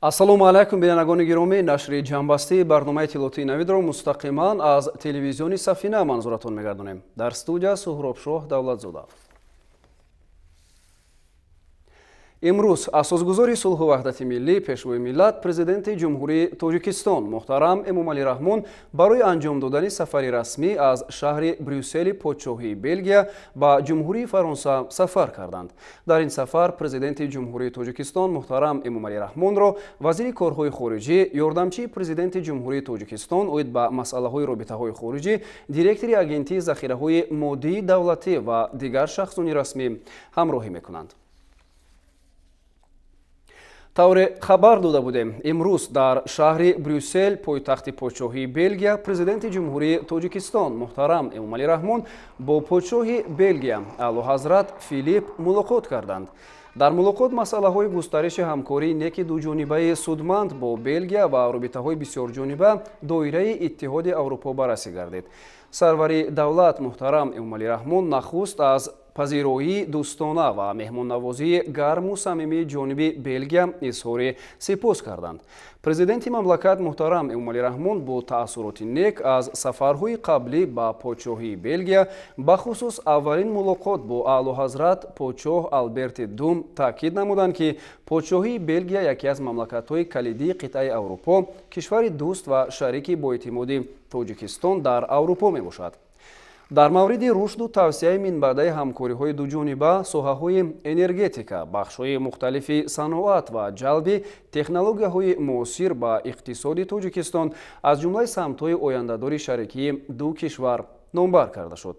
Ассалому алайкум, бинандагони гиромӣ. Нашри ҷамъбастии барномаи иттилоотии Навидро мустақиман аз телевизиони Сафина манзуратон мегардонем. Дар студия Суҳробшоҳ Давлатзода. Имрӯз асосгузори сулҳу ваҳдати миллӣ, пешвои миллат, президенти Ҷумҳурии Тоҷикистон муҳтарам Эмомалӣ Раҳмон барои анҷом додани сафари расмӣ аз шаҳри Брюссели подшоҳии Белгия ба Ҷумҳурии Фаронса сафар карданд. Дар ин сафар президенти Ҷумҳурии Тоҷикистон муҳтарам Эмомалӣ Раҳмонро вазири корҳои хориҷӣ, ёрдамчии президенти Ҷумҳурии Тоҷикистон оид ба масъалаҳои робитаҳои хориҷӣ, директори агентии захираҳои моддии давлатӣ ва дигар шахсони расмӣ ҳамроҳӣ мекунанд. Тавре хабар дода будем, имрӯз дар шаҳри Брюссел, пойтахти подшоҳии Белгия, президенти Ҷумҳурии Тоҷикистон муҳтарам Эмомалӣ Раҳмон бо подшоҳи Белгия Аълоҳазрат Филипп мулоқот карданд. Дар мулоқот масъалаҳои густариши ҳамкории неки дуҷонибаи судманд бо Белгия ва робитаҳои бисёрҷониба доираи Иттиҳоди Аврупо баррасӣ гардид. Сарвари давлат муҳтарам Эмомалӣ Раҳмон нахуст аз пазироии дӯстона ва меҳмоннавозии гарму самимии ҷониби Белгия изҳори сипос карданд. Президенти мамлакат муҳтарам Эмомалӣ Раҳмон бо таассуроти нек аз сафарҳои қаблӣ ба подшоҳии Белгия, бахусус аввалин мулоқот бо Аълоҳазрат подшоҳ Алберти Дум таъкид намуданд, ки подшоҳии Белгия яке аз мамлакатҳои калидии қитъаи Аврупо, кишвари дӯст ва шарики боэътимоди Тоҷикистон дар Аврупо мебошад. Дар мавриди рушду тавсияи минбаъдаи ҳамкориҳои дуҷониба, соҳаҳои энергетика, бахшҳои мухталифи саноат ва ҷалби технологияҳои муосир ба иқтисоди Тоҷикистон аз ҷумлаи самтҳои ояндадори шарикии ду кишвар номбар карда шуд.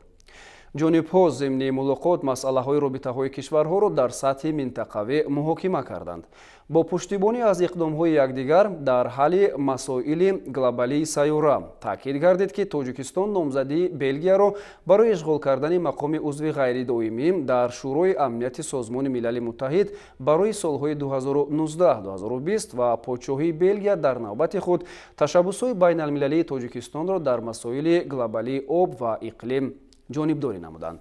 Ҷонибҳо зимни мулоқот масъалаҳои робитаҳои кишварҳоро дар сатҳи минтақавӣ муҳокима карданд. Бо пуштибонӣ аз иқдомҳои якдигар дар ҳалли масоили глобалии сайёра таъкид гардид, ки Тоҷикистон номзадии Белгияро барои ишғол кардани мақоми узви ғайридоимӣ дар Шӯрои амнияти Созмони Милали Муттаҳид барои солҳои 2019-2020 ва подшоҳии Белгия дар навбати худ ташаббусҳои байналмилалии Тоҷикистонро дар масоили глобалии об ва иқлим ҷонибдорӣ намуданд.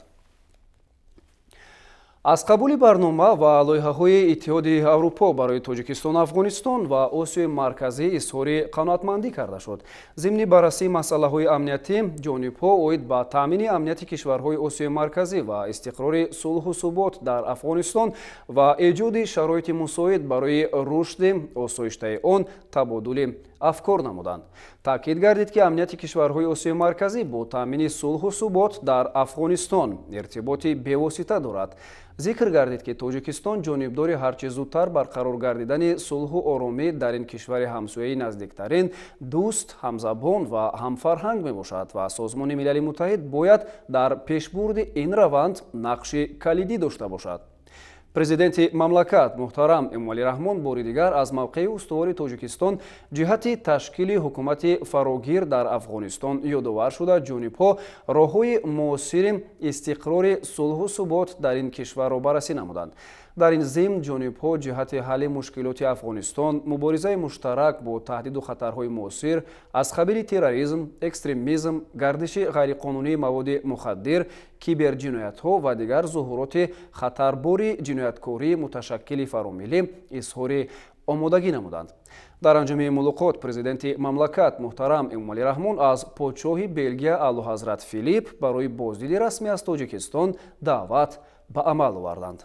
Аз қабули барнома ва лоиҳаҳои Иттиҳоди Аврупо барои Тоҷикистон, Афғонистон ва Осиёи Марказӣ изҳори қаноатмандӣ карда шуд. Зимни баррасии масъалаҳои амниятӣ, ҷонибҳо оид ба таъмини амнияти кишварҳои Осиёи Марказӣ ва истиқрори сулҳу субот дар Афғонистон ва эҷоди шароити мусоид барои рушди осоиштаи он табодули афкор намуданд. Таъкид гардид, ки амнияти кишварҳои Осиёи Марказӣ бо таъмини сулҳу субот дар Афғонистон иртиботи бевосита дорад. Зикр гардид, ки Тоҷикистон ҷонибдори ҳарчи зудтар барқарор гардидани сулҳу оромӣ дар ин кишвари ҳамсояи наздиктарин, дӯст, ҳамзабон ва ҳамфарҳанг мебошад ва Созмони Милали Муттаҳид бояд дар пешбурди ин раванд нақши калидӣ дошта бошад. Президенти мамлакат муҳтарам Эмомалӣ Раҳмон бори дигар аз мавқеи устувори Тоҷикистон ҷиҳати ташкили ҳукумати фарогир дар Афғонистон ёдовар шуда, ҷонибҳо роҳҳои муосири истиқрори сулҳу субот дар ин кишварро баррасӣ намуданд. Дар ин зимн ҷонибҳо ҷиҳати ҳалли мушкилоти Афғонистон, муборизаи муштарак бо таҳдиду хатарҳои муосир аз қабили терроризм, экстремизм, гардиши ғайриқонунии маводи мухаддир, киберҷиноятҳо ва дигар зуҳуроти хатарбори ҷинояткории муташаккили фаромиллӣ изҳори омодагӣ намуданд. Дар анҷоми мулоқот президенти мамлакат муҳтарам Эмомалӣ Раҳмон аз подшоҳи Белгия Аълоҳазрат Филипп барои боздиди расмӣ аз Тоҷикистон даъват ба амал оварданд.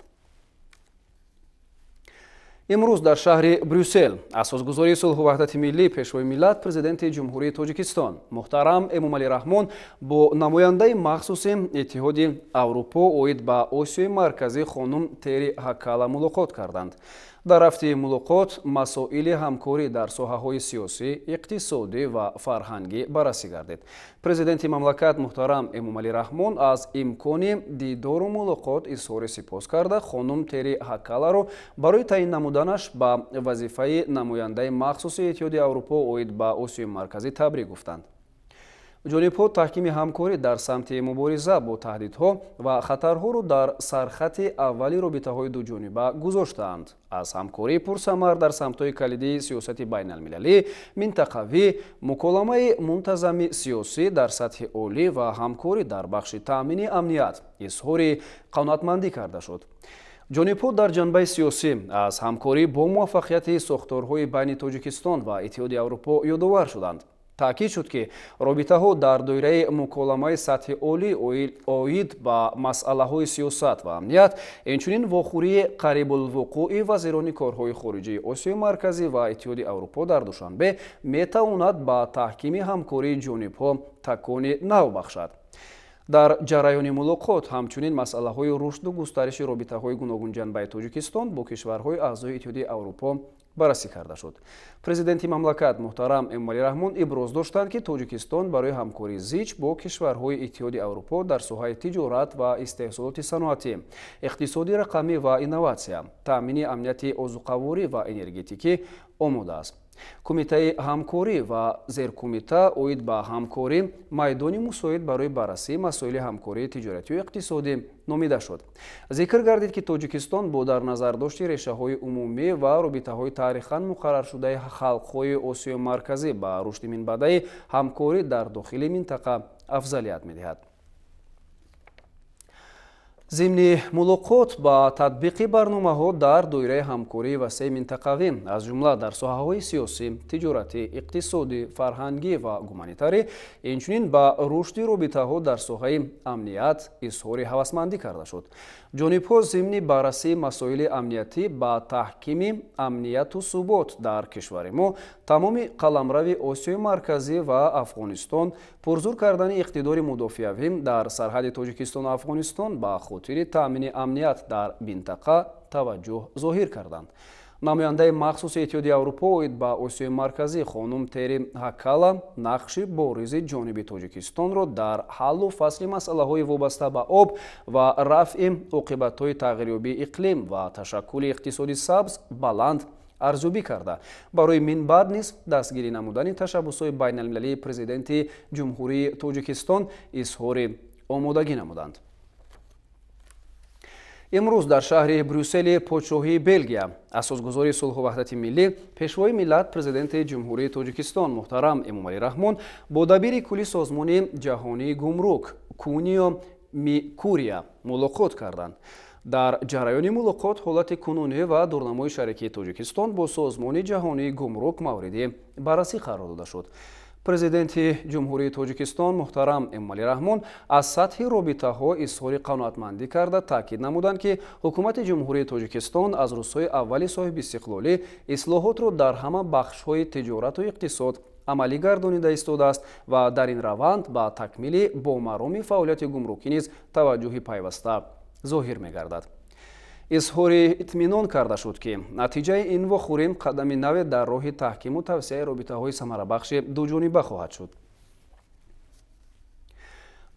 Имрӯз дар шаҳри Брюссел асосгузори сулҳу ваҳдати миллӣ, пешвои миллат, президенти Ҷумҳурии Тоҷикистон муҳтарам Эмомалӣ Раҳмон бо намояндаи махсуси Иттиҳоди Аврупо оид ба Осиёи Марказӣ хонум Тери Ҳакала мулоқот карданд. Дар рафти мулоқот масоили ҳамкорӣ дар соҳаҳои сиёсӣ, иқтисодӣ ва фарҳангӣ баррасӣ гардид. Президенти мамлакат муҳтарам Эмомалӣ Раҳмон аз имкони дидору мулоқот изҳори сипос карда, хонум Тери Ҳакаларо барои таъин намуданаш ба вазифаи намояндаи махсуси Иттиҳоди Аврупо оид ба Осиёи Марказӣ табрик гуфтанд. Ҷонибҳо таҳкими ҳамкорӣ дар самти мубориза бо таҳдидҳо ва хатарҳоро дар сархати аввали робитаҳои дуҷониба гузоштаанд. Аз ҳамкории пурсамар дар самтҳои калидии сиёсати байналмилалӣ, минтақавӣ, муколамаи мунтазами сиёсӣ дар сатҳи олӣ ва ҳамкорӣ дар бахши таъмини амният изҳори қаноатмандӣ карда шуд. Ҷонибҳо дар ҷанбаи сиёсӣ аз ҳамкорӣ бо муваффақияти сохторҳои байни Тоҷикистон ва Иттиҳоди Аврупо ёдовар шуданд. Таъкид шуд, ки робитаҳо дар доираи муколамаи сатҳи олӣ оид ба масъалаҳои сиёсат ва амният, инчунин вохӯрии қарибулвуқӯи вазирони корҳои хориҷии Осиёи Марказӣ ва Иттиҳоди Аврупо дар Душанбе метавонад ба таҳкими ҳамкории ҷонибҳо такони нав бахшад. Дар ҷараёни мулоқот ҳамчунин масъалаҳои рушду густариши робитаҳои гуногунҷанбаи Тоҷикистон бо кишварҳои аъзои Иттиҳоди Аврупо баррасӣ карда шуд. Президенти мамлакат муҳтарам Эмомалӣ Раҳмон иброз доштанд, ки Тоҷикистон барои ҳамкории зич бо кишварҳои Иттиҳоди Аврупо дар соҳаи тиҷорат ва истеҳсолоти саноатӣ, иқтисоди рақамӣ ва инноватсия, таъмини амнияти озуқаворӣ ва энергетикӣ омода аст. Кумитаи ҳамкорӣ ва зеркумита оид ба ҳамкорӣ майдони мусоид барои баррасии масоили ҳамкории тиҷоратию иқтисодӣ номида шуд. Зикр гардид, ки Тоҷикистон бо дар назардошти решаҳои умумӣ ва робитаҳои таърихан муқарраршудаи халқҳои Осиёи Марказӣ ба рушди минбаъдаи ҳамкорӣ дар дохили минтақа афзалият медиҳад. Зимни мулоқот ба татбиқи барномаҳо дар доираи ҳамкории васеи минтақавӣ, аз ҷумла дар соҳаҳои сиёсӣ, тиҷоратӣ, иқтисодӣ, фарҳангӣ ва гуманитарӣ, инчунин ба рушди робитаҳо дар соҳаи амният изҳори ҳавасмандӣ карда шуд. Ҷонибҳо зимни баррасии масоили амниятӣ ба таҳкими амнияту субот дар кишвари мо, тамоми қаламрави Осиёи Марказӣ ва Афғонистон, пурзур кардани иқтидори мудофиавӣ дар сарҳади Тоҷикистону Афғонистон ба хотири таъмини амният дар минтақа таваҷҷӯҳ зоҳир карданд. Намояндаи махсуси Иттиҳоди Аврупо оид ба Осиёи Марказӣ хонум Тери Ҳакала нақши боризи ҷониби Тоҷикистонро дар ҳаллу фасли масъалаҳои вобаста ба об ва рафъи оқибатҳои тағйирёбии иқлим ва ташаккули иқтисоди сабз баланд арзёбӣ карда, барои минбаъд низ дастгирӣ намудани ташаббусҳои байналмилалии Президенти Ҷумҳурии Тоҷикистон изҳори омодагӣ намуданд. Имрӯз дар шаҳри Брюссели подшоҳии Белгия асосгузори сулҳу ваҳдати миллӣ, пешвои миллат, Президенти Ҷумҳурии Тоҷикистон муҳтарам Эмомалӣ Раҳмон бо дабири кулли Созмони ҷаҳонии гумрук Кунио Микурия мулоқот карданд. Дар ҷараёни мулоқот ҳолати кунунӣ ва дурнамои шарикии Тоҷикистон бо Созмони ҷаҳонии гумрук мавриди баррасӣ қарор дода шуд. Президенти Ҷумҳурии Тоҷикистон муҳтарам Эмомалӣ Раҳмон аз сатҳи робитаҳо изҳори қаноатмандӣ карда, таъкид намуданд, ки Ҳукумати Ҷумҳурии Тоҷикистон аз рӯзҳои аввали соҳибистиқлолӣ ислоҳотро дар ҳама бахшҳои тиҷорату иқтисод амалӣ гардонида истодааст ва дар ин раванд ба такмили бомароми фаъолияти гумрукӣ низ таваҷҷӯҳи пайваста зоҳир мегардад. Изҳори итминон карда шуд, ки натиҷаи ин вохӯрӣ қадами наве дар роҳи таҳкиму тавсеаи робитаҳои самарабахши дуҷониба хоҳад шуд.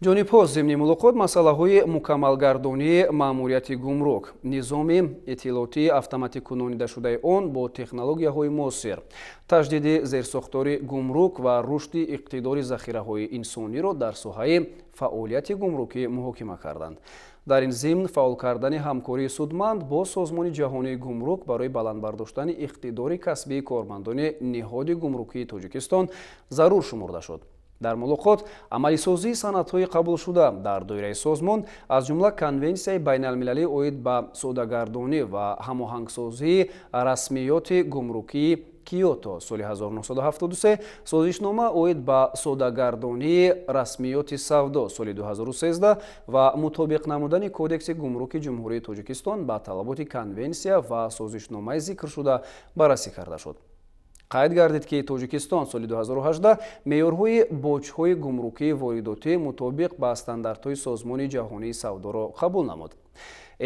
Ҷонибҳо зимни мулоқот масъалаҳои мукаммалгардонии маъмурияти гумрук, низоми иттилоотии автоматикунонидашудаи он бо технологияҳои муосир, таҷдиди зерсохтори гумрук ва рушди иқтидори захираҳои инсониро дар соҳаи фаъолияти гумрукӣ муҳокима карданд. Дар ин зимн фаъол кардани ҳамкории судманд бо Созмони ҷаҳонии гумрук барои баланд бардоштани иқтидори касбии кормандони ниҳоди гумрукии Тоҷикистон зарур шумурда шуд. Дар мулоқот амалисозии санадҳои қабулшуда дар доираи созмон, аз ҷумла Конвенсияи байналмилалӣ оид ба содагардонӣ ва ҳамоҳангсозии расмиёти гумрукии Киото соли 1973, созишнома оид ба содагардонии расмиёти савдо соли 2013 ва мутобиқ намудани Кодекси гумруки Ҷумҳурии Тоҷикистон ба талаботи конвенсия ва созишномаи зикршуда баррасӣ карда шуд. Қайд гардид, ки Тоҷикистон соли 2018 меъёрҳои боҷҳои гумрукии воридотӣ мутобиқ ба стандартҳои Созмони ҷаҳонии савдоро қабул намуд.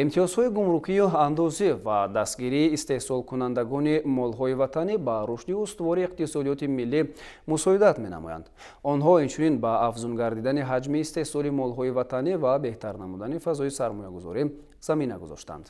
Имтиёзҳои гумрукию андозӣ ва дастгирии истеҳсолкунандагони молҳои ватанӣ ба рушди устувори иқтисодиёти миллӣ мусоидат менамоянд. Онҳо инчунин ба афзун гардидани ҳаҷми истеҳсоли молҳои ватанӣ ва беҳтар намудани фазои сармоягузорӣ замина гузоштанд.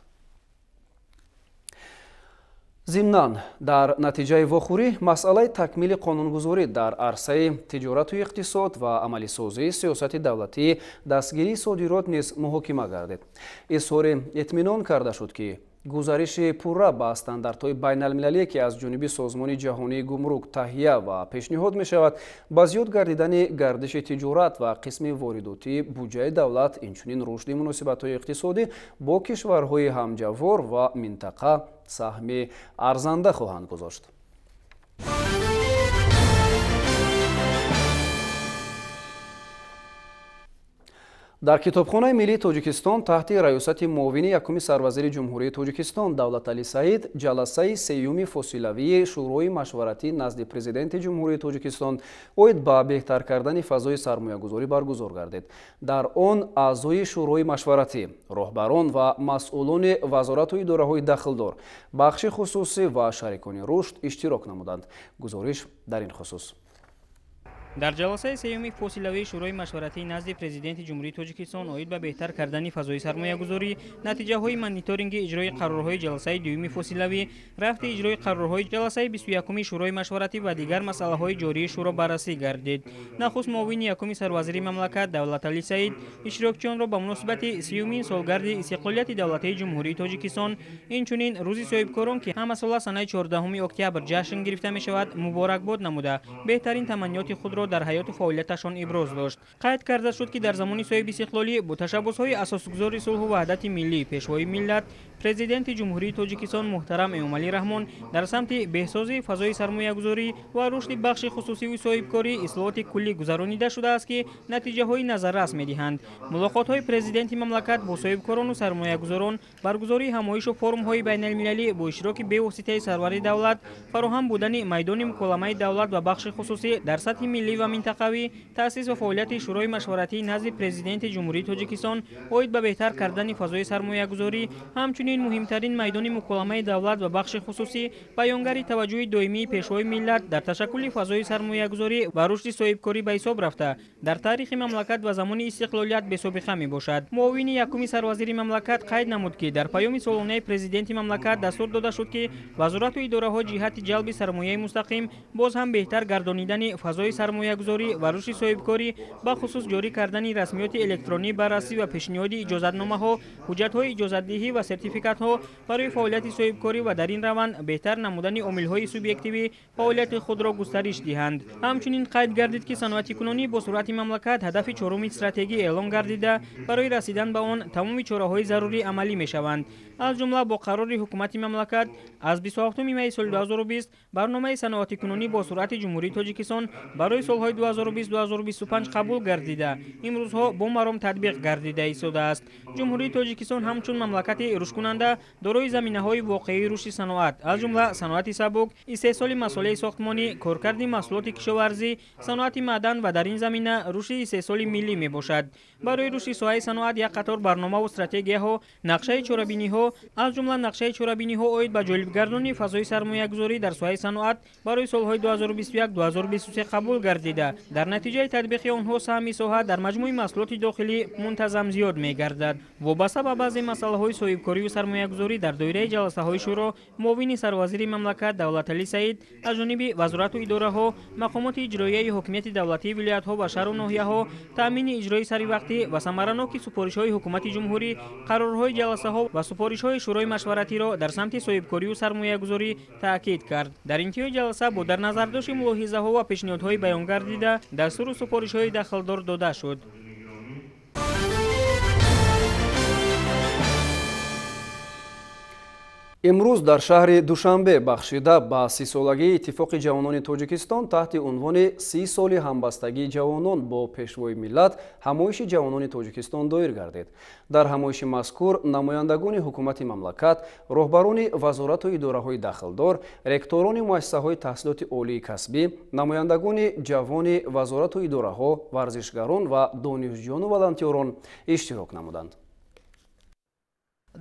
Зимнан, дар натиҷаи вохӯрӣ масъалаи такмили қонунгузорӣ дар арсаи тиҷорату иқтисод ва амалисозии сиёсати давлатии дастгирии содирот низ муҳокима гардид. Изҳори итминон карда шуд, ки Гузариши пурра ба стандартҳои байналмилалие, ки аз ҷониби Созмони ҷаҳонии гумрук таҳия ва пешниҳод мешавад, ба зиёд гардидани гардиши тиҷорат ва қисми воридотии буҷаи давлат, инчунин рушди муносибатҳои иқтисодӣ бо кишварҳои ҳамҷавор ва минтақа саҳми арзанда хоҳанд гузошт. Дар Китобхонаи миллии Тоҷикистон таҳти раёсати муовини якуми сарвазири Ҷумҳурии Тоҷикистон Давлаталӣ Саид ҷаласаи сеюми фосилавии Шӯрои машваратӣ назди Президенти Ҷумҳурии Тоҷикистон оид ба беҳтар кардани фазои сармоягузорӣ баргузор гардид. Дар он аъзои Шӯрои машваратӣ, роҳбарон ва масъулони вазорату идораҳои дахлдор, бахши хусусӣ ва шарикони рушд иштирок намуданд. Гузориш дар ин хусус. Дар ҷаласаи сеюми фосилавии Шӯрои машваратӣ назди Президенти Ҷумҳурии Тоҷикистон оид ба беҳтар кардани фазои сармоягузорӣ, натиҷаҳои мониторинги иҷрои қарорҳои ҷаласаи дуюми фосилавӣ, рафти иҷрои қарорҳои ҷаласаи 21-уми Шӯрои машваратӣ ва дигар масъалаҳои ҷории шӯро баррасӣ гардид. Нахуст муовини якуми сарвазири мамлакат Давлаталӣ Саид иштирокчиёнро ба муносибати 30-умин солгарди истиқлолияти давлатии Ҷумҳурии Тоҷикистон, инчунин рӯзи соҳибкорон, ки ҳамасола санаи 14 октябр ҷашн гирифта мешавад, муборакбод намуда, беҳтарин таманниёти худро дар ҳаёту фаъолияташон иброз дошт. Қайд карда шуд, ки дар замони соҳибистиқлолӣ бо ташаббусҳои асосгузори сулҳу ваҳдати миллӣ, Пешвои миллат, Президенти Ҷумҳурии Тоҷикистон муҳтарам Эмомалӣ Раҳмон дар самти беҳсозии фазои сармоягузорӣ ва рушди бахши хусусиву соҳибкорӣ ислоҳоти куллӣ гузаронида шудааст, ки натиҷаҳои назаррас медиҳанд. Мулоқотҳои президенти мамлакат бо соҳибкорону сармоягузорон, баргузории ҳамоишу форумҳои байналмилалӣ бо иштироки бевоситаи сарвари давлат, фароҳам будани майдони муколамаи давлат ва бахши хусусӣ дар сатҳи миллӣ ва минтақавӣ, таъсис ва фаъолияти Шӯрои машваратӣ назди Президенти Ҷумҳурии Тоҷикистон оид ба беҳтар кардани фазои сармоягузорӣ, ҳамчунин муҳимтарин майдони муколамаи давлат ва бахши хусусӣ, баёнгари таваҷҷӯҳи доимии Пешвои миллат дар ташаккули фазои сармоягузорӣ ва рушди соҳибкорӣ ба ҳисоб рафта, дар таърихи мамлакат ва замони истиқлолият бесобиқа мебошад. Муовини якуми сарвазири мамлакат қайд намуд, ки дар паёми солонаи президенти мамлакат дастур дода шуд, ки вазорату идораҳо ҷиҳати ҷалби сармояи мустақим, боз ҳам беҳтар гардонидани фазои сармоягузорӣ ва рушди соҳибкорӣ, бахусус ҷорӣ кардани расмиёти электронӣ, баррасӣ ва пешниҳоди иҷозатномаҳо, ҳуҷҷатҳои иҷозатдиҳӣ ва сертификатҳо барои фаъолияти соҳибкорӣ ва дар ин раванд беҳтар намудани омилҳои субъективӣ фаъолияти худро густариш диҳанд. Ҳамчунин қайд гардид, ки саноатикунонӣ бо суръати мамлакат ҳадафи чоруми стратегӣ эълон гардида, барои расидан ба он тамоми чораҳои зарурӣ амалӣ мешаванд. Аз ҷумла бо қарори ҳукумати мамлакат аз 27 майи соли 2020 барномаи саноатикунонӣ бо суръати Ҷумҳурии Тоҷикистон барои солҳои 2020-2025 қабул гардида, имрӯзҳо бо маром татбиқ гардида истодааст. Ҷумҳурии Тоҷикистон ҳамчун мамлакати рушдкунанда дорои заминаҳои воқеии рушди саноат, аз ҷумла саноати сабук, истеҳсоли масолеҳи сохтмонӣ, коркарди маҳсулоти кишоварзӣ, саноати маъдан ва дар ин замина рушди истеҳсоли миллӣ мебошад. Барои рушди соҳаи саноат як қатор барномаву стратегияҳо, нақшаи чорабиниҳо, аз ҷумла нақшаи чорабиниҳо оид ба ҷолибгардонии фазои сармоягузорӣ дар соҳаи саноат барои солҳои 2021-2023 қабул гардида, дар натиҷаи татбиқи онҳо саҳми соҳа дар маҷмӯи маҳсулоти дохилӣ мунтазам зиёд мегардад. Вобаста ба баъзе масъалаҳои соҳибкорию сармоягузорӣ дар доираи ҷаласаҳои шӯро муовини сарвазири мамлакат Давлаталӣ Саид аз ҷониби вазорату идораҳо, мақомоти иҷроияи ҳокимияти давлатии вилоятҳо ва шаҳру ноҳияҳо таъмини иҷрои саривақтӣ ва самараноки супоришҳои ҳукумати ҷумҳурӣ, қарорҳои ҷаласаҳо ва супоришҳои Шӯрои машваратиро дар самти соҳибкорию сармоягузорӣ таъкид кард. Дар интиҳои ҷаласа бо дар назардошти мулоҳизаҳо ва пешниҳодҳои баёнгардида дастуру супоришҳои дахлдор дода шуд. Имрӯз дар шаҳри Душанбе бахшида ба 30-солагии Иттифоқи ҷавонони Тоҷикистон таҳти унвони 30 соли ҳамбастагии ҷавонон бо Пешвои миллат ҳамоиши ҷавонони Тоҷикистон доир гардид. Дар ҳамоиши мазкур намояндагони ҳукумати мамлакат, роҳбарони вазорату идораҳои дахлдор, ректорони муассисаҳои таҳсилоти олии касбӣ, намояндагони ҷавони вазорату идораҳо, варзишгарон ва донишҷӯёну волонтёрон иштирок намуданд.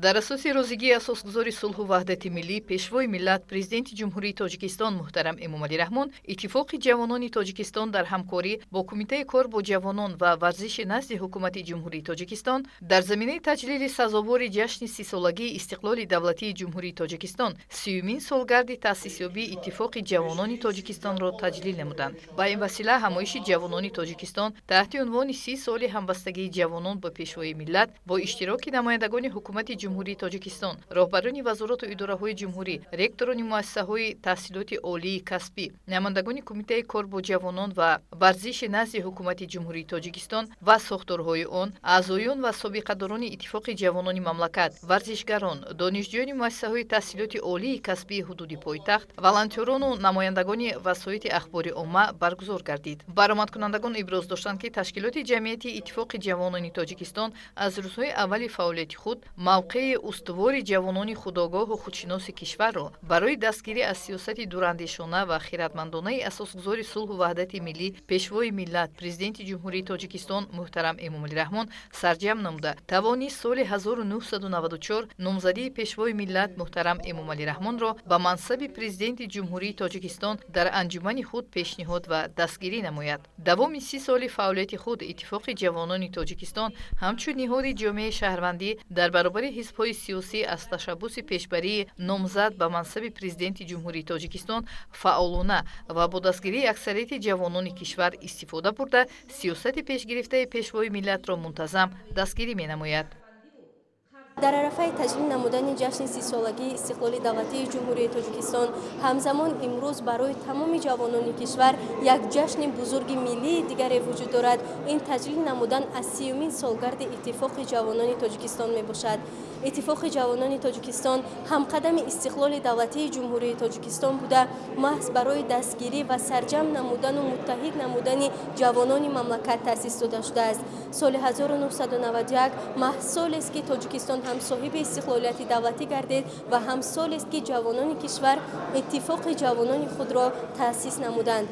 Дар асоси розигии асосгузори сулҳу ваҳдати миллӣ, Пешвои миллат, Президенти Ҷумҳурии Тоҷикистон муҳтарам Эмомалӣ Раҳмон, Иттифоқи ҷавонони Тоҷикистон дар ҳамкорӣ бо Кумитаи кор бо ҷавонон ва варзиши назди Ҳукумати Ҷумҳурии Тоҷикистон дар заминаи таҷлили сазовори ҷашни 30-солагии истиқлоли давлатии Ҷумҳурии Тоҷикистон 30-умин солгарди таъсисёбии Иттифоқи ҷавонони Тоҷикистонро таҷлил намуданд. Ба ин васила ҳамоиши ҷавонони Тоҷикистон таҳти унвони 30 соли ҳамбастагии ҷавонон бо Пешвои миллат бо иштироки намояндагони Ҳукумати Ҷумҳурии Тоҷикистон, роҳбарони вазорату идораҳои ҷумҳурӣ, ректорони муассисаҳои таҳсилоти олии касбӣ, намояндагони Кумитаи кор бо ҷавонон ва варзиши назди Ҳукумати Ҷумҳурии Тоҷикистон ва сохторҳои он, аъзоён ва собиқадорони Иттифоқи ҷавонони мамлакат, варзишгарон, донишҷӯёни муассисаҳои таҳсилоти олии касбии ҳудуди пойтахт, волонтёрону намояндагони васоити ахбори омма баргузор гардид. Баромадкунандагон иброз доштанд, ки ташкилоти ҷамъиятии Иттифоқи ҷавонони Тоҷикистон аз рӯзҳои аввали фаъолияти худ мавқеи устувори ҷавонони худогоҳу худшиноси кишварро барои дастгирӣ аз сиёсати дурандешона ва хиратмандонаи асосгузори сулҳу ваҳдати миллӣ, Пешвои миллат, Президенти Ҷумҳурии Тоҷикистон муҳтарам Эмомалӣ Раҳмон сарҷамъ намуда, тавонист соли 1994 номзадии Пешвои миллат муҳтарам Эмомалӣ Раҳмонро ба мансаби Президенти Ҷумҳурии Тоҷикистон дар анҷумани худ пешниҳод ва дастгирӣ намояд. Давоми 30 соли фаъолияти худ Иттифоқи ҷавонони Тоҷикистон ҳамчун ниҳоди ҷомеаи шаҳрвандӣ дар баробари ҳизбҳои сиёсӣ аз ташаббуси пешбарии номзад ба мансаби Президенти Ҷумҳурии Тоҷикистон фаъолона ва бо дастгирии аксарияти ҷавонони кишвар истифода бурда, сиёсати пешгирифтаи Пешвои миллатро мунтазам дастгирӣ менамояд. Дар арафаи таҷлил намудани ҷашни 30-солагии истиқлоли давлатии Ҷумҳурии Тоҷикистон, ҳамзамон имрӯз барои тамоми ҷавонони кишвар як ҷашни бузурги миллии дигаре вуҷуд дорад. Ин таҷлил намудан аз 30-умин солгарди Иттифоқи ҷавонони Тоҷикистон мебошад. Иттифоқи ҷавонони Тоҷикистон ҳамқадами истиқлоли давлатии Ҷумҳурии Тоҷикистон буда, маҳз барои дастгирӣ ва сарҷамъ намудану муттаҳид намудани ҷавонони мамлакат таъсис дода шудааст. Соли 1991 маҳз солест, ки Тоҷикистон ҳам соҳиби истиқлолияти давлатӣ гардид ва ҳам солест, ки ҷавонони кишвар Иттифоқи ҷавонони худро таъсис намуданд.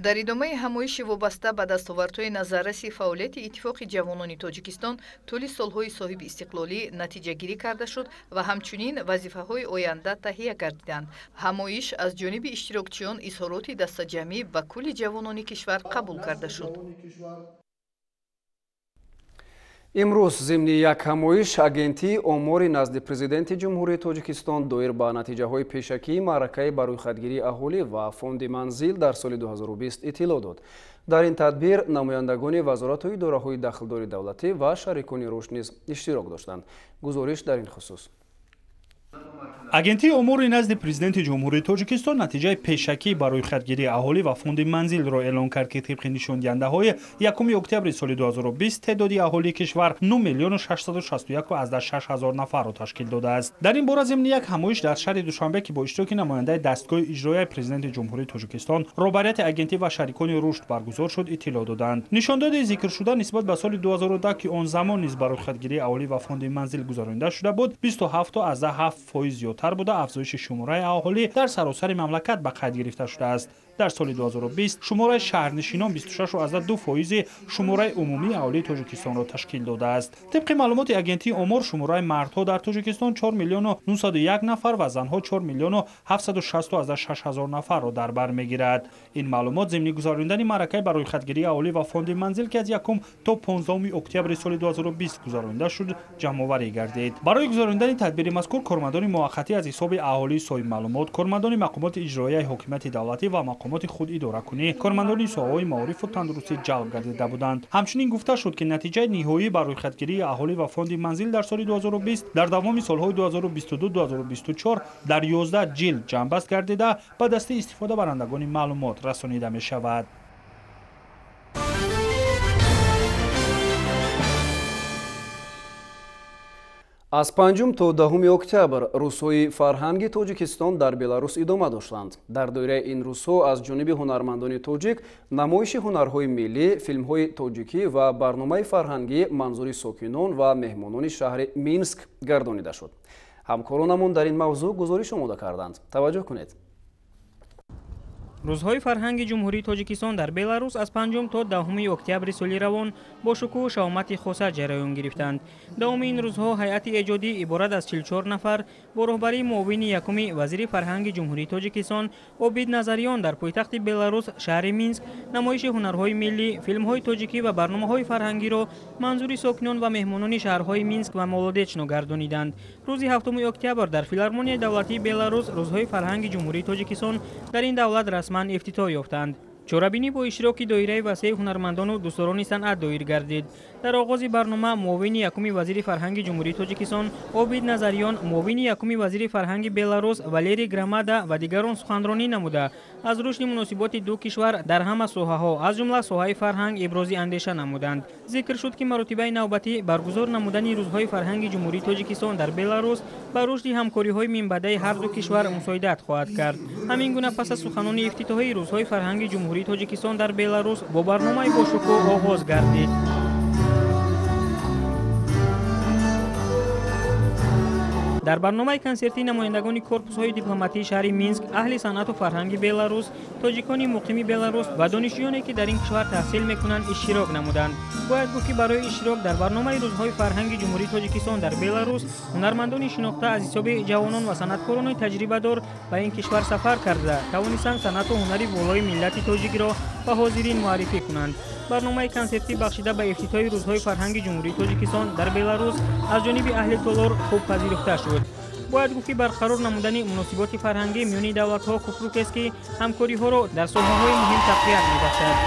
Дар идомаи ҳамоиши вобаста ба дастовардҳои назарраси фаъолияти Иттифоқи ҷавонони Тоҷикистон тӯли солҳои соҳиби истиқлолӣ натиҷагирӣ карда шуд ва ҳамчунин вазифаҳои оянда таҳия гардиданд. Ҳамоиш аз ҷониби иштирокчиён изҳороти дастаҷамъӣ ба кулли ҷавонони кишвар қабул карда шуд. Имрӯз зимни як ҳамоиш Агентии омори назди Президенти Ҷумҳурии Тоҷикистон доир ба натиҷаҳои пешакии маъракаи ба рӯйхатгирии аҳолӣ ва фонди манзил дар соли 2020 иттилоъ дод. Дар ин тадбир намояндагони вазорату идораҳои дахлдори давлатӣ ва шарикони рушд низ иштирок доштанд. Гузориш дар ин хусус. Агентии омори назди Президенти Ҷумҳурии Тоҷикистон натиҷаи пешакӣ ба рӯйхатгирии аҳолӣ ва фонди манзилро эълон кард, ки тибқи нишондиҳандаҳои 1 октябри соли 2020 теъдоди аҳолии кишвар 9 661,6 ҳазор нафарро ташкил додааст. Дар ин бора зимни як ҳамоиш дар шаҳри Душанбе, ки бо иштироки намояндаи дастгоҳи иҷроияи Президенти Ҷумҳурии Тоҷикистон, роҳбарияти агентӣ ва шарикони рушд баргузор шуд, иттилоъ доданд. Нишондоди зикршуда нисбат ба соли 2010, ки он замон низ ба рӯйхатгирии аҳолӣ ва фонди манзил гузаронида шуда буд, 27,7% зиёдтар буда, афзоиши шумораи аҳолӣ дар саросари мамлакат ба қайд гирифта шудааст. Дар соли 2020 шумораи шаҳрнишинон 26,2% шумораи умумии аҳолии Тоҷикистонро ташкил додааст. Тибқи маълумоти агентии омор, шумораи мардҳо дар Тоҷикистон 4 901 нафар ва занҳо 4 760,6 ҳазор нафарро дар бар мегирад. Ин маълумот зимни гузаронидани маъракаи ба рӯйхатгирии аҳолӣ ва фонди манзил, ки аз 1 то 15 октябри соли 2020 гузаронида шуд, ҷамъоварӣ гардид. Барои гузаронидани тадбири мазкур кормандони муваққатӣ аз ҳисоби аҳолии соҳибмаълумот, кормандони мақомоти иҷроияи ҳокимияти давлатӣ ва мақомоти худидоракунӣ, кормандони соҳаҳои маорифу тандурустӣ ҷалб гардида буданд. Ҳамчунин гуфта шуд, ки натиҷаи ниҳоӣ ба рӯйхатгирии аҳолӣ ва фонди манзил дар соли 2020 дар давоми солҳои 2022-2024 дар 11 ҷилд ҷамъбаст гардида, ба дасти истифодабарандагони маълумот расонида мешавад. Аз 5 то 10 октябр рӯзҳои фарҳанги Тоҷикистон дар Беларус идома доштанд. Дар доираи ин рӯзҳо аз ҷониби ҳунармандони тоҷик намоиши ҳунарҳои миллӣ, филмҳои тоҷикӣ ва барномаи фарҳангӣ манзури сокинон ва меҳмонони шаҳри Минск гардонида шуд. Ҳамкоронамон дар ин мавзӯъ гузориш омода карданд. Таваҷҷӯҳ кунед. Рӯзҳои фарҳанги Ҷумҳурии Тоҷикистон дар Беларус аз 5 то 10 октябри соли равон бо шукӯҳу шаҳомати хоса ҷараён гирифтанд. Давоми ин рӯзҳо ҳайати эҷодӣ иборат аз 44 нафар бо роҳбарии муовини якуми вазири фарҳанги Ҷумҳурии Тоҷикистон Обид Назариён дар пойтахти Беларус шаҳри Минск намоиши ҳунарҳои миллӣ, филмҳои тоҷикӣ ва барномаҳои фарҳангиро манзури сокинон ва меҳмонони шаҳрҳои Минск ва Молодечно гардониданд. Рӯзи 7 октябр дар филармонияи давлатии Беларус рӯзҳои фарҳанги Ҷумҳурии Тоҷикистон дар ин давлат расман ифтитоҳ ёфтанд. Чорабинӣ бо иштироки доираи васеи ҳунармандону дӯстдорони санъат доир гардид. Дар оғози барнома муовини якуми вазири фарҳанги Ҷумҳурии Тоҷикистон Обид Назарён, муовини якуми вазири фарҳанги Беларус Валерий Громада ва дигарон суханронӣ намуда, аз рушди муносиботи ду кишвар дар ҳама соҳаҳо, аз ҷумла соҳаи фарҳанг, ибрози андеша намуданд. Зикр шуд, ки маротибаи навбатӣ баргузор намудани рӯзҳои фарҳанги Ҷумҳурии Тоҷикистон дар Беларус ба рушди ҳамкориҳои минбаъдаи ҳар ду кишвар мусоидат хоҳад кард. Ҳамин гуна пас аз суханони ифтитоҳии рӯзҳои фарҳанги Ҷумҳурии Тоҷикистон дар Беларус бо барномаи бошукӯҳ оғоз гардид. Дар барномаи консертӣ намояндагони корпусҳои дипломатии шаҳри Минск, аҳли санъату фарҳанги Беларус, тоҷикони муқими Беларус ва донишҷӯёне, ки дар ин кишвар таҳсил мекунанд, иштирок намуданд. Бояд гуфт, ки барои иштирок дар барномаи рӯзҳои фарҳанги Ҷумҳурии Тоҷикистон дар Беларус ҳунармандони шинохта аз ҳисоби ҷавонон ва санъаткорони таҷрибадор ба ин кишвар сафар карда тавонистанд санъату ҳунари волои миллати тоҷикро ба ҳозирин муаррифӣ кунанд. Барномаи консертӣ бахшида ба ифтитоҳи рӯзҳои фарҳанги Ҷумҳурии Тоҷикистон дар Беларус аз ҷониби аҳли толор хуб пазируфта шуд. Бояд гуфт, ки барқарор намудани муносиботи фарҳангӣ миёни давлатҳо кӯпрукест, ки ҳамкориҳоро дар соҳаҳои муҳим тақвият мебахшад.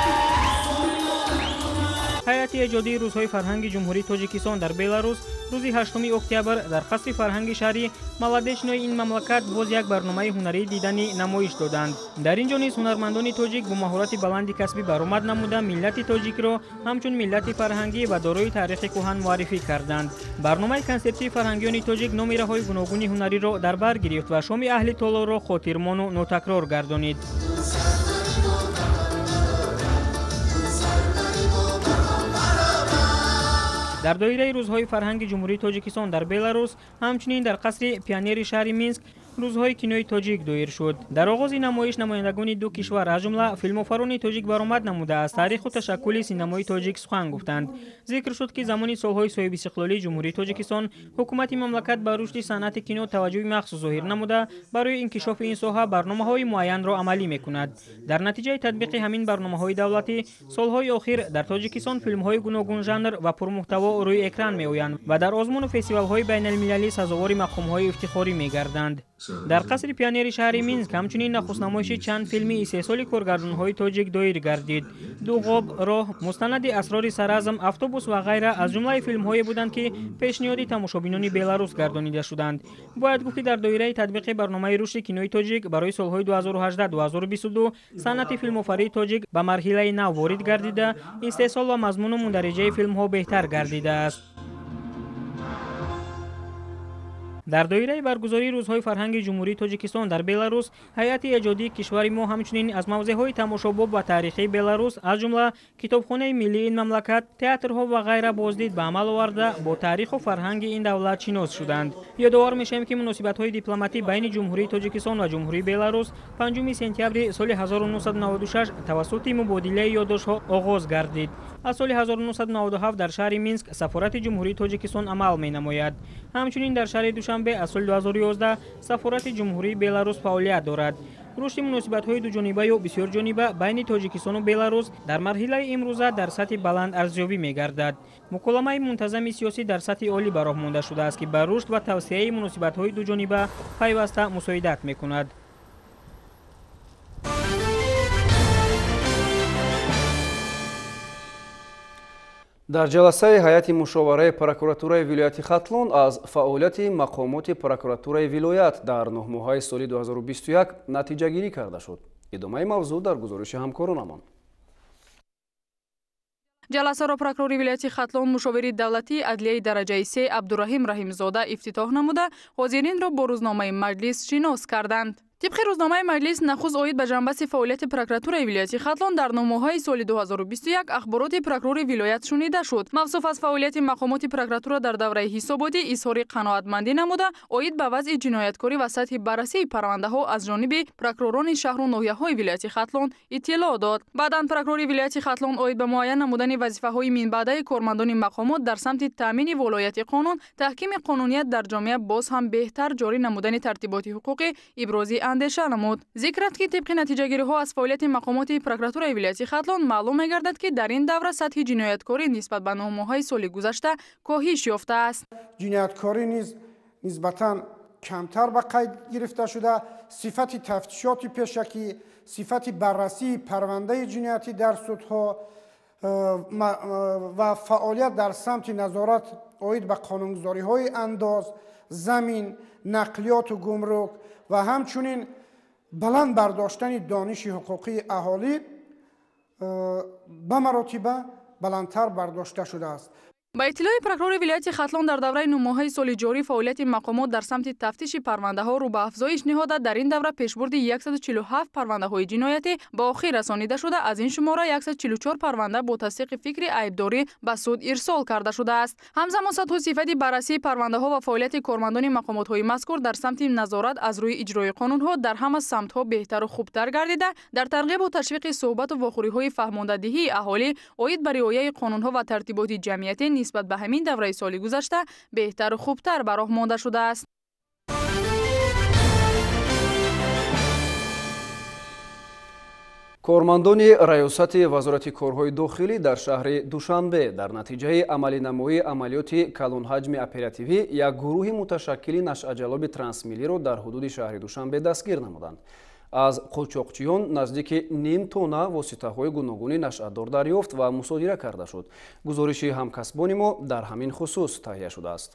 Ҳайати эҷодии рӯзҳои фарҳанги Ҷумҳурии Тоҷикистон дар Беларус рӯзи 8 октябр дар қасри фарҳанги шаҳри Маладешнои ин мамлакат боз як барномаи ҳунарии диданӣ намоиш доданд. Дар ин ҷо низ ҳунармандони тоҷик бо маҳорати баланди касбӣ баромад намуда, миллати тоҷикро ҳамчун миллати фарҳангӣ ва дорои таърихи кӯҳан муаррифӣ карданд. Барномаи консертии фарҳангиёни тоҷик номираҳои гуногуни ҳунариро дар бар гирифт ва шоми аҳли толорро хотирмону нотакрор гардонид. Дар доираи рӯзҳои фарҳанги Ҷумҳурии Тоҷикистон дар Беларус ҳамчунин дар қасри пионери шаҳри Минск рӯзҳои кинои тоҷик доир шуд. Дар оғози намоиш намояндагони ду кишвар, аз ҷумла филмофарони тоҷик, баромад намуда аз таъриху ташаккули синамои тоҷик сухан гуфтанд. Зикр шуд, ки замони солҳои соҳибистиқлолии Ҷумҳурии Тоҷикистон ҳукумати мамлакат ба рушди санъати кино таваҷҷӯҳи махсус зоҳир намуда, барои инкишофи ин соҳа барномаҳои муайянро амалӣ мекунад. Дар натиҷаи татбиқи ҳамин барномаҳои давлатӣ солҳои охир дар Тоҷикистон филмҳои гуногунжанр ва пурмуҳтаво рӯи экран меоянд ва дар озмуну фестивалҳои байналмилалӣ сазовори мақомҳои ифтихорӣ мегарданд. Дар қасри пионери шаҳри Минск ҳамчунин нахустнамоиши чанд филми истеҳсоли коргардонҳои тоҷик доир гардид. Дуғоб, роҳ, мустанади асрори саразм, автобус ва ғайра аз ҷумлаи филмҳое буданд, ки пешниҳоди тамошобинони Беларус гардонида шуданд. Бояд гуфт, ки дар доираи татбиқи барномаи рушди кинои тоҷик барои солҳои 2018-2022 санъати филмофарии тоҷик ба марҳилаи нав ворид гардида, истеҳсол ва мазмуну мундариҷаи филмҳо беҳтар гардидааст. Дар доираи баргузории рӯзҳои фарҳанги Ҷумҳурии Тоҷикистон дар Беларус ҳайати эҷодии кишвари мо ҳамчунин аз мавзеъҳои тамошобоб ва таърихии Беларус, аз ҷумла китобхонаи миллии ин мамлакат, театрҳо ва ғайра боздид ба амал оварда, бо таъриху фарҳанги ин давлат шинос шуданд. Ёдовар мешавем, ки муносибатҳои дипломатӣ байни Ҷумҳурии Тоҷикистон ва Ҷумҳурии Беларус 5 сентябри соли 1996 тавассути мубодилаи ёддоштҳо оғоз гардид. Аз соли 1997 дар шаҳри Минск сафорати Ҷумҳурии Тоҷикистон амал менамояд. Ҳамчунин дар шаҳри Душанбе аз соли 2011 сафорати Ҷумҳурии Беларус фаъолият дорад. Рушди муносибатҳои дуҷонибаю бисёрҷониба байни Тоҷикистону Беларус дар марҳилаи имрӯза дар сатҳи баланд арзёбӣ мегардад. Муколамаи мунтазами сиёсӣ дар сатҳи олӣ ба роҳ монда шудааст, ки ба рушд ва тавсеаи муносибатҳои дуҷониба пайваста мусоидат мекунад. Дар ҷаласаи ҳайати мушовараи прокуратураи вилояти Хатлон аз фаъолияти мақомоти прокуратураи вилоят дар 9 моҳаи соли 2021 натиҷагирӣ карда шуд. Идомаи мавзӯъ дар гузориши ҳамкоронамон. Ҷаласаро прокурори вилояти Хатлон, мушовири давлатии адлияи дараҷаи се Абдураҳим Раҳимзода ифтитоҳ намуда, ҳозиринро бо рӯзномаи маҷлис шинос карданд. Тибқи рӯзномаи маҷлис, нахуст оид ба ҷанбаси фаъолияти прокуратураи вилояти Хатлон дар 9 моҳаи соли 2021 ахбороти прокурори вилоят шунида шуд. Мавсуф аз фаъолияти мақомоти прокуратура дар давраи ҳисоботӣ изҳори қаноатмандӣ намуда, оид ба вазъи ҷинояткорӣ ва сатҳи баррасии парвандаҳо аз ҷониби прокуророни шаҳру ноҳияҳои вилояти Хатлон иттилоъ дод. Баъдан прокурори вилояти Хатлон оид ба муайян намудани вазифаҳои минбаъдаи кормандони мақомот дар самти таъмини волояти қонун, таҳкими қонуният дар ҷомеа, боз ҳам беҳтар ҷорӣ намудани тартиботи ҳуқуқӣ ибрози андеша намуд. Зикр рафт, ки тибқи натиҷагириҳо аз фаъолияти мақомоти прокуратураи вилояти Хатлон маълум мегардад, ки дар ин давра сатҳи ҷинояткорӣ нисбат ба 9 моҳаи соли гузашта коҳиш ёфтааст. Ҷинояткорӣ низ нисбатан камтар ба қайд гирифта шуда, сифати тафтишоти пешакӣ, сифати баррасии парвандаи ҷиноятӣ дар судҳо ва фаъолият дар самти назорат оид ба қонунгузориҳои андоз, замин, нақлиёту гумрук ва ҳамчунин баланд бардоштани дониши ҳуқуқии аҳолӣ ба маротиба баландтар бардошта шудааст. Ба иттилои прокурори вилояти Хатлон, дар давраи нӯҳмоҳаи соли ҷорӣ фаъолияти мақомот дар самти тафтиши парвандаҳо рӯ ба афзоиш ниҳода, дар ин давра пешбурди 147 парвандаҳои ҷиноятӣ ба охир расонида шуда, аз ин шумора 144 парванда бо тасдиқи фикри айбдорӣ ба суд ирсол карда шудааст. Ҳамзамон сатҳу сифати баррасии парвандаҳо ва фаъолияти кормандони мақомотҳои мазкур дар самти назорат аз рӯи иҷрои қонунҳо дар ҳама самтҳо беҳтару хубтар гардида, дар тарғибу ташвиқи суҳбату вохӯриҳои фаҳмондадиҳии аҳолӣ оид ба риояи қонунҳо ва тартиботи ҷамъиятӣ нисбат ба ҳамин давраи соли гузашта беҳтару хубтар ба роҳ монда шудааст. Кормандони раёсати Вазорати корҳои дохилӣ дар шаҳри Душанбе дар натиҷаи амалинамоии амалиёти калонҳаҷми оперативӣ як гурӯҳи муташаккили нашъаҷалоби трансмиллиро дар ҳудуди шаҳри Душанбе дастгир намуданд. Аз қочоқчиён наздики ним тонна воситаҳои гуногуни нашъадор дарёфт ва мусодира карда шуд. Гузориши ҳамкасбони мо дар ҳамин хусус таҳия шудааст.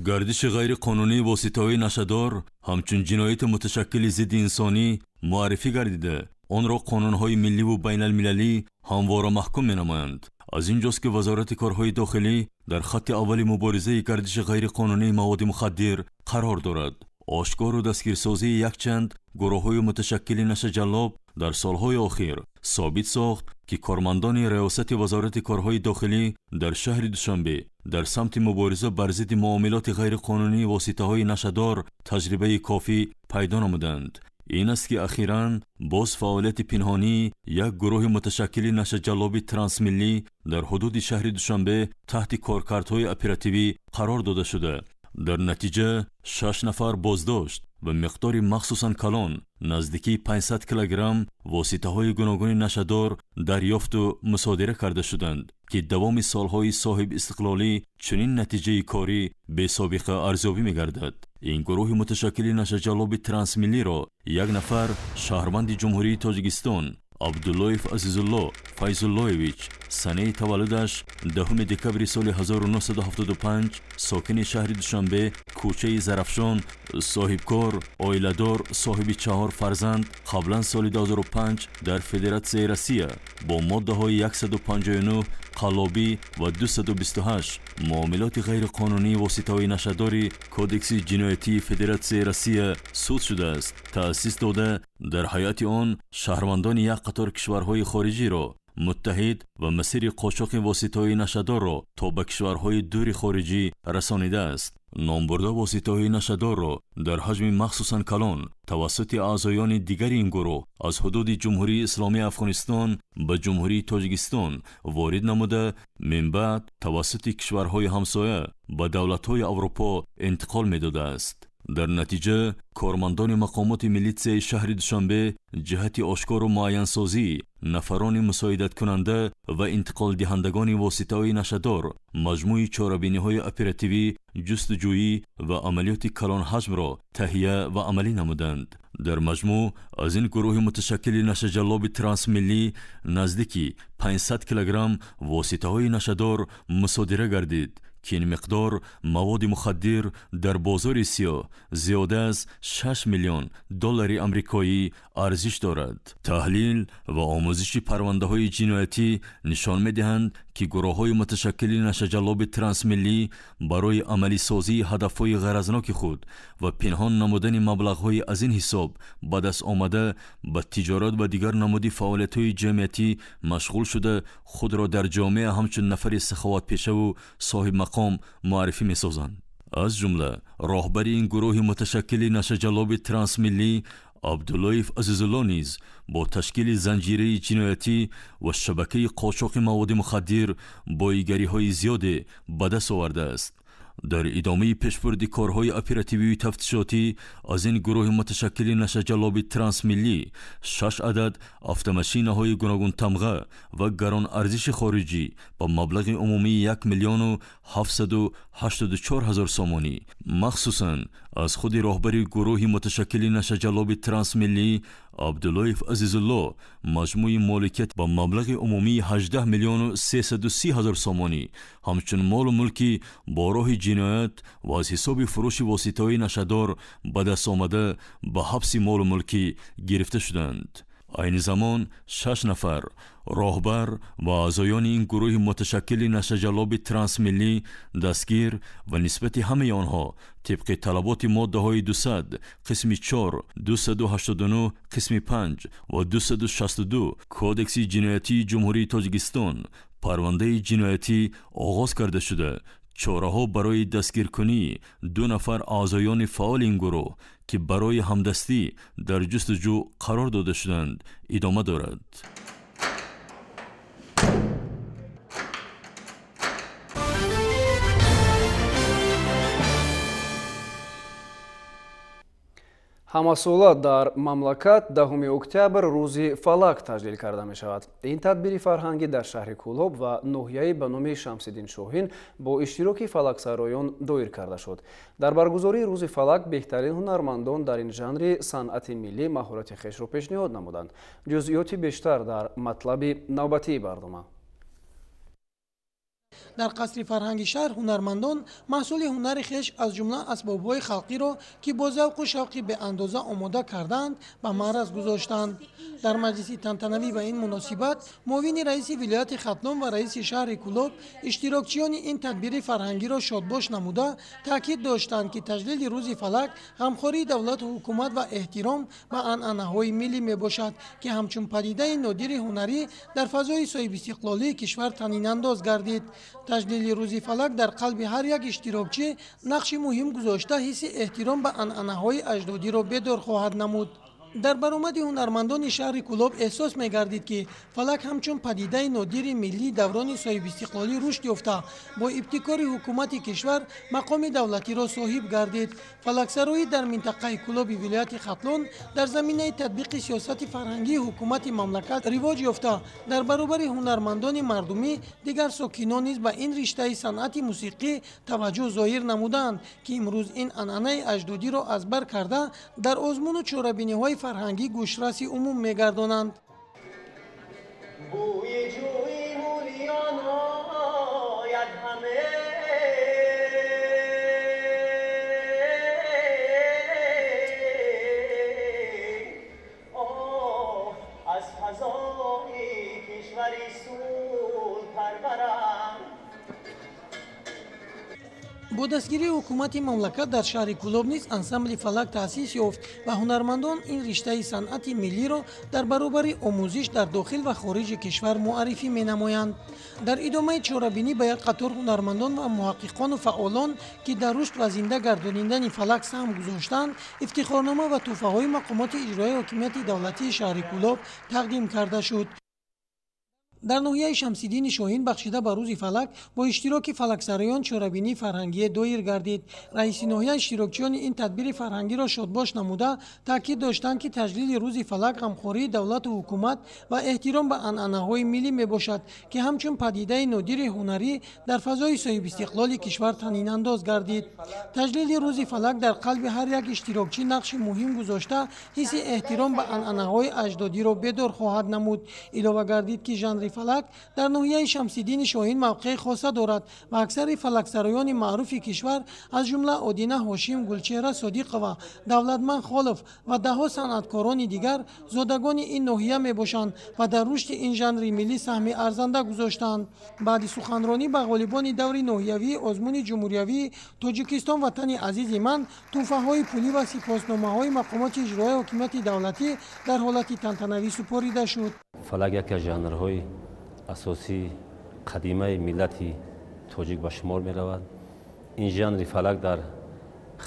Гардиши ғайриқонунии воситаҳои нашъадор ҳамчун ҷинояти муташаккили зидди инсонӣ муаррифӣ гардида, онро қонунҳои милливу байналмилалӣ ҳамвора маҳкум менамоянд. Аз ин ҷост, ки Вазорати корҳои дохилӣ дар хатти аввали муборизаи гардиши ғайриқонунии маводи мухаддир қарор дорад. Ошкору дастгирсозии якчанд гурӯҳҳои муташаккили нашъаҷаллоб дар солҳои охир собит сохт, ки кормандони раёсати Вазорати корҳои дохилӣ дар шаҳри Душанбе дар самти мубориза бар зидди муомилоти ғайриқонунии воситаҳои нашъадор таҷрибаи кофӣ пайдо намуданд. Ин аст, ки ахиран боз фаъолияти пинҳонии як гурӯҳи муташаккили нашъаҷаллоби трансмиллӣ дар ҳудуди шаҳри Душанбе таҳти коркардҳои оперативӣ қарор дода шуда. Дар натиҷа 6 нафар боздошт ва миқдори махсусан калон наздикии 500 килограмм воситаҳои гуногуни нашъадор дарёфту мусодира карда шуданд, ки давоми солҳои соҳибистиқлолӣ чунин натиҷаи корӣ бесобиқа арзёбӣ мегардад. Ин гурӯҳи муташаккили нашъаҷаллоби трансмиллиро як нафар шаҳрванди Ҷумҳурии Тоҷикистон Абдуллоев Азизулло Файзуллоевич, санаи таваллудаш 10 декабри соли 1975, сокини шаҳри Душанбе, кӯчаи Зарафшон, соҳибкор, оиладор, соҳиби 4 фарзанд, қаблан соли 2005 дар Федератсияи Россия бо моддаҳои 159 қаллобӣ ва 228 муомилоти ғайриқонунии воситаҳои нашъадори Кодекси ҷиноятии Федератсияи Россия суд шудааст. Таъсис дода, дар ҳайати он шаҳрвандони як қатор кишварҳои хориҷиро муттаҳид ва масири қочоқи воситаҳои нашъадорро то ба кишварҳои дури хориҷӣ расонидааст. Номбурда воситаҳои нашъадорро дар ҳаҷми махсусан калон тавассути аъзоёни дигари ин гурӯҳ аз ҳудуди Ҷумҳурии Исломии Афғонистон ба Ҷумҳурии Тоҷикистон ворид намуда, минбаъд тавассути кишварҳои ҳамсоя ба давлатҳои Аврупо интиқол медодааст. Дар натиҷа кормандони мақомоти милитсияи шаҳри Душанбе ҷиҳати ошкору муайянсозӣ нафарони мусоидаткунанда ва интиқолдиҳандагони воситаҳои нашъадор маҷмӯи чорабиниҳои оперативӣ, ҷустуҷӯӣ ва амалиёти калонҳаҷмро таҳия ва амалӣ намуданд. Дар маҷмӯъ аз ин гурӯҳи муташаккили нашъаҷаллоби трансмиллӣ наздики 500 килограмм воситаҳои нашъадор мусодира гардид, ки ин миқдор маводи мухаддир дар бозори сиёҳ зиёда аз 6 миллион доллари амрикоӣ арзиш дорад. Таҳлил ва омӯзиши парвандаҳои ҷиноятӣ нишон медиҳанд, ки гурӯҳҳои муташаккили нашъаҷаллоби трансмиллӣ барои амалисозии ҳадафҳои ғаразноки худ ва пинҳон намудани маблағҳои аз ин ҳисоб ба даст омада ба тиҷорат ва дигар намуди фаъолиятҳои ҷамъиятӣ машғул шуда, худро дар ҷомеа ҳамчун нафари саховатпешаву соҳибмақом муаррифӣ месозанд. Аз ҷумла роҳбари ин гурӯҳи муташаккили нашъаҷаллоби трансмиллӣ Абдуллоев Азизулло низ бо ташкили занҷираи ҷиноятӣ ва шабакаи қочоқи маводи мухаддир боигариҳои зиёде ба даст овардааст. Дар идомаи пешбурди корҳои оперативию тафтишотӣ аз ин гурӯҳи муташаккили нашъаҷаллоби трансмиллӣ 6 адад автомашинаҳои гуногунтамға ва гаронарзиши хориҷӣ ба маблағи умумии 1 780 84 ҳазор сомонӣ, махсусан аз худи роҳбари гурӯҳи муташаккили нашаҷаллоби трансмиллӣ Абдуллоев Азизулло маҷмӯи моликият ба маблағи умумии 18 миллиону 330 ҳазор сомонӣ, ҳамчун молу мулки бо роҳи ҷиноят ва аз ҳисоби фурӯши воситаҳои нашадор ба даст омада ба ҳабси молу мулкӣ гирифта шуданд. Айни замон 6 нафар роҳбар ва аъзоёни ин гурӯҳи муташаккили нашаҷаллоби трансмиллӣ дастгир ва нисбати ҳамаи онҳо тибқи талаботи моддаҳои 200 қисми 4, 289 қисми 5 ва 262 Кодекси ҷиноятии Ҷумҳурии Тоҷикистон парвандаи ҷиноятӣ оғоз карда шуда, чораҳо барои дастгиркунии 2 нафар аъзоёни фаъоли ин гурӯҳ, ки барои ҳамдастӣ дар ҷустуҷӯ қарор дода шуданд, идома дорад. Ҳамасола дар мамлакат 10 октябр рӯзи фалак таҷлил карда мешавад. Ин тадбири фарҳангӣ дар шаҳри Кӯлоб ва ноҳияи ба номи Шамсиддин Шоҳин бо иштироки фалаксароён доир карда шуд. Дар баргузории рӯзи фалак беҳтарин ҳунармандон дар ин жанри санъати миллӣ маҳорати хешро пешниҳод намуданд. Ҷузъиёти бештар дар матлаби навбатии барнома. Дар қасри фарҳанги шаҳр ҳунармандон маҳсули ҳунари хеш аз ҷумла асбобҳои халқиро, ки бо завқу шавқи беандоза омода кардаанд, ба маъраз гузоштанд. Дар маҷлиси тантанавӣ ба ин муносибат муовини раиси вилояти Хатлон ва раиси шаҳри Кӯлоб иштирокчиёни ин тадбири фарҳангиро шодбош намуда таъкид доштанд, ки таҷлили рӯзи фалак ғамхории давлату ҳукумат ва эҳтиром ба анъанаҳои миллӣ мебошад, ки ҳамчун падидаи нодири ҳунарӣ дар фазои соҳибистиқлолии кишвар танинандоз гардид. Таҷлили рӯзи фалак дар қалби ҳар як иштирокчӣ нақши муҳим гузошта, ҳисси эҳтиром ба анъанаҳои аҷдодиро бедор хоҳад намуд. Дар баромади ҳунармандони шаҳри Кӯлоб эҳсос мегардид, ки фалак ҳамчун падидаи нодири миллии даврони соҳибистиқлолӣ рушд ёфта, бо ибтикори ҳукумати кишвар мақоми давлатиро соҳиб гардид. Фалаксароӣ дар минтақаи Кӯлоби вилояти Хатлон дар заминаи татбиқи сиёсати фарҳангии ҳукумати мамлакат ривоҷ ёфта, дар баробари ҳунармандони мардумӣ дигар сокинон низ ба ин риштаи санъати мусиқӣ таваҷҷӯҳ зоҳир намуданд, ки имрӯз ин анъанаи аҷдодиро аз бар карда дар озмуну чорабиниҳои фарҳангӣ гӯшраси умум мегардонанд. Бо дастгирии ҳукумати мамлакат дар шаҳри Кӯлоб низ ансамбли фалак таъсис ёфт ва ҳунармандон ин риштаи санъати миллиро дар баробари омӯзиш дар дохил ва хориҷи кишвар муаррифӣ менамоянд. Дар идомаи чорабинӣ ба як қатор ҳунармандон ва муҳаққиқону фаъолон, ки дар рушд ва зинда гардонидани фалак саҳм гузоштанд, ифтихорнома ва тӯҳфаҳои мақомоти иҷроияи ҳокимияти давлатии шаҳри Кӯлоб тақдим карда шуд. Дар ноҳияи Шамсиддини Шоҳин бахшида ба рӯзи фалак бо иштироки фалаксароён чорабинии фарҳангие доир гардид. Раиси ноҳия иштирокчиёни ин тадбири фарҳангиро шодбош намуда таъкид доштанд, ки таҷлили рӯзи фалак ғамхории давлату ҳукумат ва эҳтиром ба анъанаҳои миллӣ мебошад, ки ҳамчун падидаи нодири ҳунарӣ дар фазои соҳибистиқлоли кишвар танинандоз гардид. Таҷлили рӯзи фалак дар қалби ҳар як иштирокчӣ нақши муҳим гузошта, ҳисси эҳтиром ба анъанаҳои аҷдодиро бедор хоҳад намуд. Илова гардид, ки жанри фалак дар ноҳияи Шамсиддини Шоҳин мавқеи хоса дорад ва аксари фалаксароёни маъруфи кишвар аз ҷумла Одина Ҳошим, Гулчеҳра Содиқова, Давлатман Холов ва даҳҳо санъаткорони дигар зодагони ин ноҳия мебошанд ва дар рушди ин жанри миллӣ саҳми арзанда гузоштанд. Баъди суханронӣ ба ғолибони даври ноҳиявии озмуни ҷумҳуриявии Тоҷикистон ватани азизи ман тӯҳфаҳои пулӣ ва сипосномаҳои мақомоти иҷроияи ҳокимияти давлатӣ дар ҳолати тантанавӣ супорида шуд. Фалак яке аз жанрҳои асосии қадимаи миллати тоҷик ба шумор меравад. Ин жанри фалак дар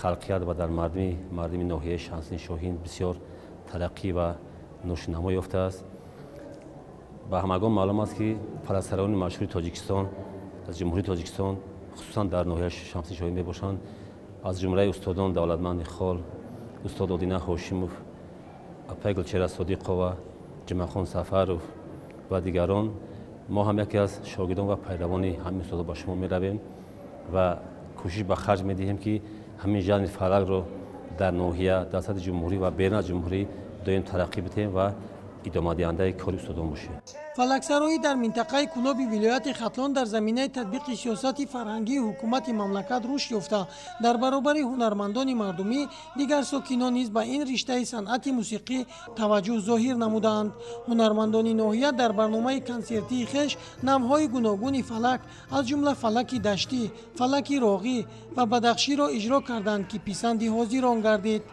халқият ва дар мардуми ноҳияи Шамсиддини Шоҳин бисёр талаққӣ ва нушнамо ёфтааст. Ба ҳамагон маълум аст, ки фалаксароёни машҳури Тоҷикистон аз Ҷумҳурии Тоҷикистон хусусан дар ноҳияи Шамсиддини Шоҳин мебошанд. Аз ҷумлаи устодон Давлатманди Хол, устод Одина Ҳошимов, апай Гулчеҳра Содиқова, Ҷумъахон Сафаров ва дигарон. Мо ҳам яке аз шогирдон ва пайравони ҳамин устодон ба шумо меравем ва Кӯшиш ба харҷ медиҳем, ки ҳамин жанри фалакро дар ноҳия, дар сатҳи ҷумҳурӣ ва берун аз ҷумҳурӣ доим тараққӣ бидиҳем ва идомадиҳандаи кори устодон бошем. Фалаксароӣ дар минтақаи Кӯлоби вилояти Хатлон дар заминаи татбиқи сиёсати фарҳангии ҳукумати мамлакат рушд ёфта, дар баробари ҳунармандони мардумӣ дигар сокинон низ ба ин риштаи санъати мусиқӣ таваҷҷӯҳ зоҳир намуданд. Ҳунармандони ноҳия дар барномаи консертии хеш навъҳои гуногуни фалак, аз ҷумла фалаки даштӣ, фалаки роғӣ ва бадахширо иҷро карданд, ки писанди ҳозирон гардид.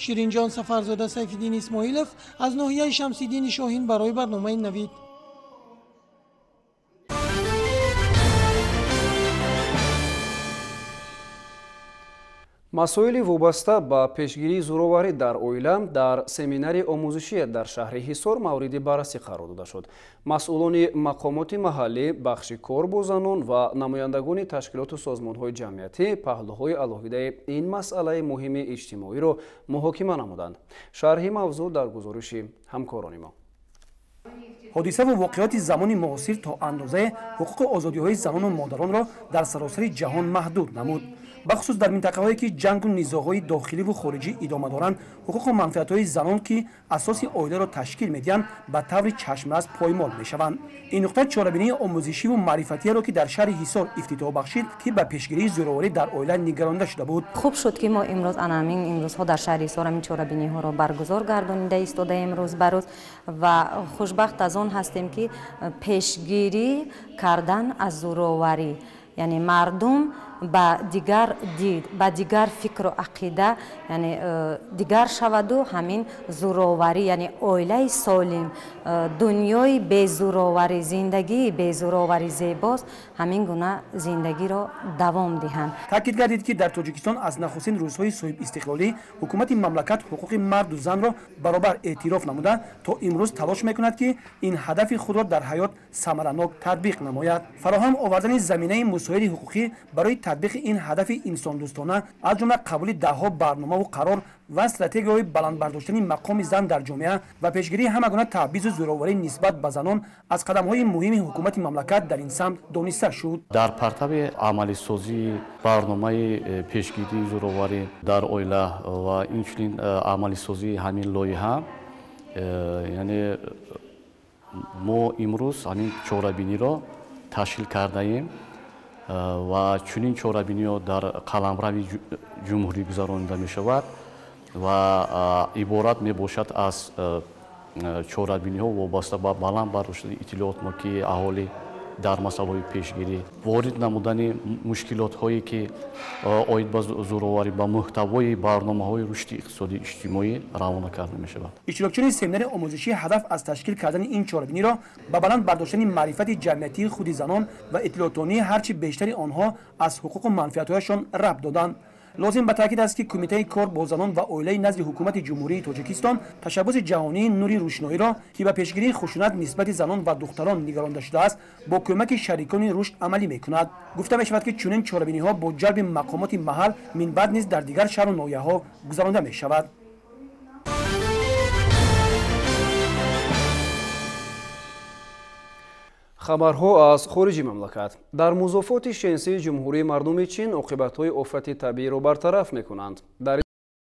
Ширинҷон Сафарзода, Сайфиддин Исмоилов аз ноҳияи Шамсиддини Шоҳин барои барномаи Навид. Масоили вобаста ба пешгирии зӯроварӣ дар оила дар семинари омӯзишӣ дар шаҳри Ҳисор мавриди баррасӣ қарор дода шуд. Масъулони мақомоти маҳаллӣ, бахши кор бо занон ва намояндагони ташкилоту созмонҳои ҷамъиятӣ паҳлӯҳои алоҳидаи ин масъалаи муҳими иҷтимоиро муҳокима намуданд. Шарҳи мавзӯъ дар гузориши ҳамкорони мо. Ҳодисаву воқеоти замони муосир то андозае ҳуқуқу озодиҳои занону модаронро дар саросари ҷаҳон маҳдуд намуд. Бахусус дар минтақаҳое ки ҷангу низоъҳои дохиливу хориҷӣ идома доранд, ҳуқуқу манфиатҳои занон, ки асоси оиларо ташкил медиҳанд, ба таври чашмрас поймол мешаванд. Ин нуқта чорабинии омӯзишиву маърифатиеро, ки дар шаҳри Ҳисор ифтитоҳ бахшид, ки ба пешгирии зӯроварӣ дар оила нигаронда шуда буд. Хуб шуд, ки мо имрӯз ана ҳамин имрӯзҳо дар шаҳри Ҳисор ҳамин чорабиниҳоро баргузор гардонида истодаем рӯз ба рӯз ва хушбахт аз он ҳастем, ки пешгирӣ кардан аз зӯроварӣ, яъне мардум ба дигар дид, ба дигар фикру ақида, яъне дигар шаваду ҳамин зӯроварӣ, яъне оилаи солим, дунёи безӯроварӣ, зиндагии безӯроварӣ зебост, ҳамин гуна зиндагиро давом диҳанд. Таъкид гардид, ки дар Тоҷикистон аз нахустин рӯзҳои соҳибистиқлолӣ ҳукумати мамлакат ҳуқуқи марду занро баробар эътироф намуда, то имрӯз талош мекунад, ки ин ҳадафи худро дар ҳаёт самаранок татбиқ намояд. Фароҳам овардани заминаи мусоиди ҳуқуқӣ барои татбиқи ин ҳадафи инсондӯстона, аз ҷумла қабули даҳҳо барномаву қарор ва стратегияҳои баланд бардоштани мақоми зан дар ҷомеа ва пешгирии ҳама гуна таъбизу зӯроварӣ нисбат ба занон аз қадамҳои муҳими ҳукумати мамлакат дар ин самт дониста шуд. Дар партави амалисозии барномаи пешгирии зӯроварӣ дар оила ва инчунин амалисозии ҳамин лоиҳа, яъне мо имрӯз ҳамин чорабиниро ташкил кардаем ва чунин чорабиниҳо дар қаламрави ҷумҳурӣ гузаронида мешавад ва иборат мебошад аз чорабиниҳо вобаста ба баланд бардоштани иттилоотнокии аҳолӣ дар масъалаҳои пешгирӣ, ворид намудани мушкилотҳое, ки оид ба зӯроварӣ, ба муҳтавои барномаҳои рушди иқтисодию иҷтимоӣ равона карда мешавад. Иштирокчиёни семинари омӯзишӣ ҳадаф аз ташкил кардани ин чорабиниро ба баланд бардоштани маърифати ҷамъиятии худи занон ва иттилоотонии ҳарчи бештари онҳо аз ҳуқуқу манфиатҳояшон рабт доданд. Лозим ба таъкид аст, ки Кумитаи кор бо занон ва оилаи назди ҳукумати Ҷумҳурии Тоҷикистон ташаббуси ҷаҳонии Нури рӯшноиро, ки ба пешгирии хушунат нисбати занон ва духтарон нигаронда шудааст, бо кӯмаки шарикони рушд амалӣ мекунад. Гуфта мешавад, ки чунин чорабиниҳо бо ҷалби мақомоти маҳал минбаъд низ дар дигар шаҳру ноҳияҳо гузаронда мешавад. Хабарҳо аз хориҷи мамлакат. Дар музофоти Шенсии Ҷумҳурии Мардуми Чин оқибатҳои офати табииро бартараф мекунанд. Дар